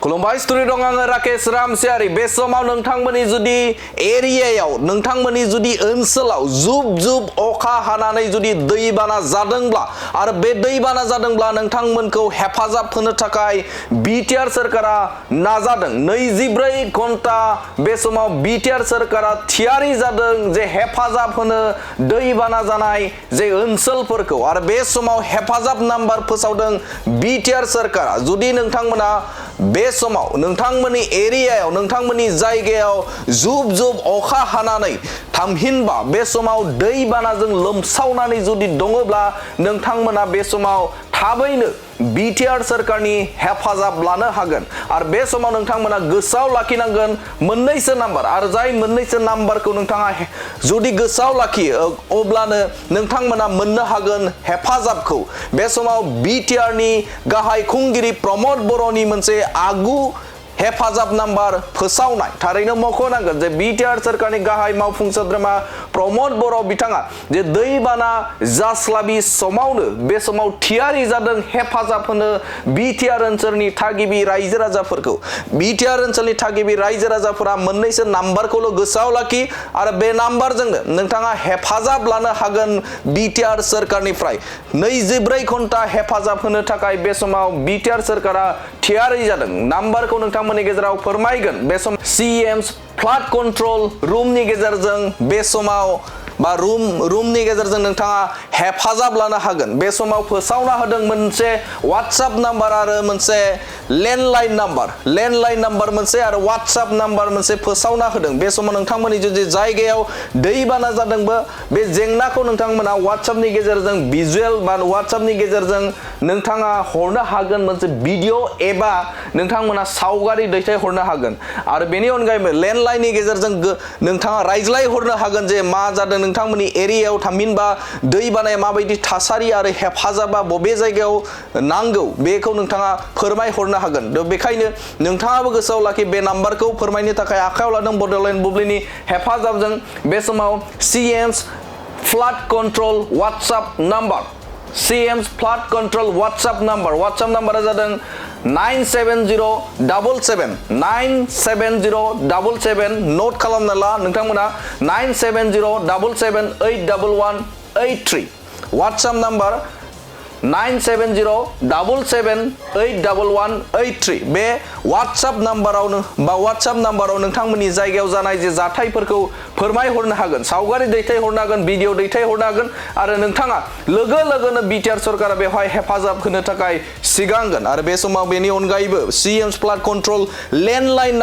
खुलुमबाय स्टुडिअ दं आङो राकेश रामसियारि बे समाव नोंथांमोननि जुदि एरियायाव नोंथांमोननि जुदि ओनसोलाव जुब जुब अखा हानानै जुदि दैबाना जादोंब्ला आरो बे दैबाना जादोंब्ला नोंथांमोनखौ हेफाजाब होनो थाखाय बिटिआर सरकारा नाजादों 24 घन्टा बे समाव बिटिआर सरकारा थियारि जादों जे हेफाजाब होनो दैबाना जानाय जे ओनसोलफोरखौ आरो बे समाव हेफाजाब नाम्बार फोसावदों बिटिआर सरकारा जुदि नोंथांमोना बे समाव नोंथांमोननि एरियायाव नोंथांमोननि जायगायाव जुब जुब अखा हानानै थामहिनबा बे समाव दैबानाजों लोमसावनानै जुदि दङब्ला नोंथांमोना बे समाव थाबैनो बिटिआर सरकारनि हेफाजाब लानो हागोन आरो बे समाव नोंथांमोना गोसोआव लाखिनांगोन मोननैसो नाम्बार आरो जाय मोननैसो नाम्बारखौ नोंथाङा जुदि गोसोआव लाखियो अब्लानो नोंथांमोना मोननो हागोन हेफाजाबखौ बे समाव बिटिआरनि गाहाय खुंगिरि प्रमद बर'नि मोनसे आगु हेफाजाब नाम्बार फोसावनाय थारैनो मख'नांगोन जे बिटिआर सरकारनि गाहाय मावफुं सोद्रोमा प्रमद बर' बिथाङा जे दैबाना जास्लाबि समावनो बे समाव थियारि जादों हेफाजाब होनो बिटिआर ओनसोलनि थागिबि रायजो राजाफोरखौ बिटिआर ओनसोलनि थागिबि रायजो राजाफोरा मोननैसो नाम्बारखौल' गोसोआव लाखि आरो बे नाम्बारजोंनो नोंथाङा हेफाजाब लानो हागोन बिटिआर सरकारनिफ्राय 24 घन्टा हेफाजाब होनो थाखाय बे समाव बिटिआर सरकारा थियारि जादों नाम्बारखौ नोंथांमोननि गेजेराव फोरमायगोन बे समाव सीएम्स फ्लाड कंट्रोल रूमनि गेजेरजों बे समाव बा रूमनि गेजेरजों नोंथाङा हेफाजाब लानो हागोन बे समाव फोसावना होदों मोनसे WhatsApp नाम्बार आरो मोनसे लेन्डलाइन नाम्बार मोनसे आरो WhatsApp नाम्बार मोनसे फोसावना होदों बे समाव नोंथांमोननि जुदि जायगायाव दैबाना जादोंबो बे जेंनाखौ नोंथांमोना WhatsAppनि गेजेरजों भिजुअल बा WhatsAppनि गेजेरजों नोंथाङा हरनो हागोन मोनसे भिडिअ एबा नोंथांमोना सावगारि दैथायहरनो हागोन आरो बेनि अनगायैबो लेन्डलाइननि गेजेरजों नोंथाङा रायज्लायहरनो हागोन जे मा जादों नोंथांमोननि एरियायाव थामहिनबा दैबानाया माबायदि थासारि आरो हेफाजाबा बबे जायगायाव नांगौ बेखौ नोंथाङा फोरमायहरनो हागोन बेखायनो नोंथाङाबो गोसोआव लाखि बे नाम्बारखौ फोरमायनो थाखाय आखायाव लादों बड'लेण्ड बुब्लिनि हेफाजाबजों बे समाव CM's flood control WhatsApp number CM's flood control WhatsApp नाम्बारा जादों 97077 नोट खालामना ला नोंथांमोना 97077811183 WhatsApp नाम्बार 97077811183 बे WhatsApp नाम्बाराव नोंथांमोननि जायगायाव जानाय जे जाथायफोरखौ फोरमायहरनो हागोन सावगारि दैथायहरनो हागोन भिडिअ दैथायहरनो हागोन आरो नोंथाङा लोगोनो बिटिआर सरकारा बेवहाय हेफाजाब होनो थाखाय सिगांगोन आरो बे समाव बेनि अनगायैबो सीएम्स फ्लाड कंट्रोल लेन्डलाइन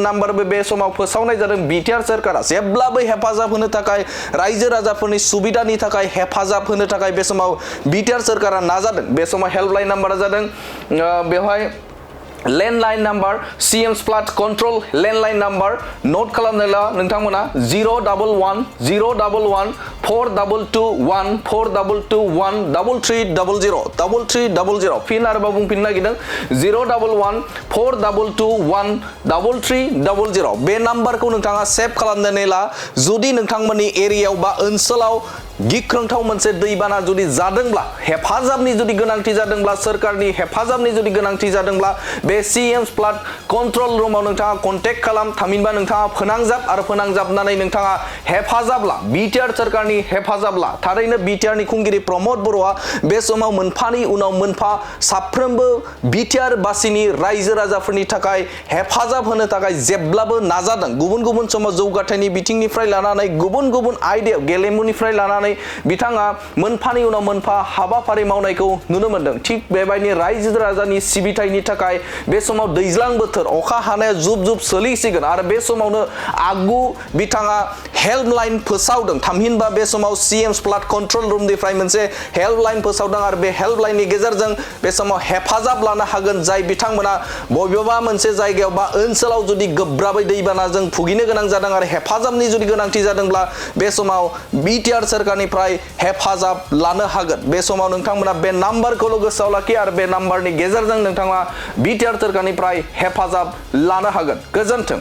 नाम्बारबो बे समाव फोसावनाय जादों बिटिआर सरकारा जेब्लाबो हेफाजाब होनो थाखाय रायजो राजाफोरनि सुबिदानि थाखाय हेफाजाब होनो थाखाय बे समाव बिटिआर सरकारा नाजादों बे समाव हेल्पलाइन नाम्बारा जादों बेवहाय landline number CM's flood control landline number note खालामनो ला नोंथांमोना 011422142213300 फिन आरोबाव बुंफिननो नागिरदों 01142213300 बे नाम्बारखौ नोंथाङा सेभ खालामनानै ला जुदि नोंथांमोननि एरियायाव बा ओनसोलाव गिख्रंथाव मोनसे दैबाना जुदि जादोंब्ला हेफाजाबनि जुदि गोनांथि जादोंब्ला सरकारनि हेफाजाबनि जुदि गोनांथि जादोंब्ला बे सीएम्स फ्लाड कंट्रोल रुमाव नोंथाङा कन्टेक्ट खालाम थामहिनबा नोंथाङा फोनांजाबनानै नोंथाङा हेफाजाब ला बिटिआर सरकारनि हेफाजाब ला थारैनो बिटिआरनि खुंगिरि प्रमद बर'आ बे समाव मोनफानि उनाव मोनफा साफ्रोमबो बिटिआर बासिनि रायजो राजाफोरनि थाखाय हेफाजाब होनो थाखाय जेब्लाबो नाजादों गुबुन समाव जौगाथायनि बिथिंनिफ्राय लानानै गुबुन आयदायाव गेलेमुनिफ्राय लानानै बिथाङा मोनफानि उनाव मोनफा हाबाफारि मावनायखौ नुनो मोनदों थिग बेबायदिनो रायजो राजानि सिबिथायनि थाखाय बे समाव दैज्लां बोथोर अखा हानाया जुब सोलिसिगोन आरो बे समावनो आगु बिथाङा हेल्पलाइन फोसावदों थामहिनबा बे समाव सीएम्स फ्लाड कंट्रोल रूमनिफ्राय मोनसे हेल्पलाइन फोसावदों आरो बे हेल्पलाइननि गेजेरजों बे समाव हेफाजाब लानो हागोन जाय बिथांमोना बबेबा मोनसे जायगायाव बा ओनसोलाव जुदि गोब्राबै दैबानाजों भुगिनो गोनां जादों आरो हेफाजाबनि जुदि गोनांथि जादोंब्ला बे समाव बिटिआर सरकारनिफ्राय हेफाजाब लानो हागोन बे समाव नोंथांमोना बे नाम्बारखौल' गोसोआव लाखि आरो बे नाम्बारनि गेजेरजों नोंथाङा बिटिआर सरकारनिफ्राय हेफाजाब लानो हागोन गोजोन्थों।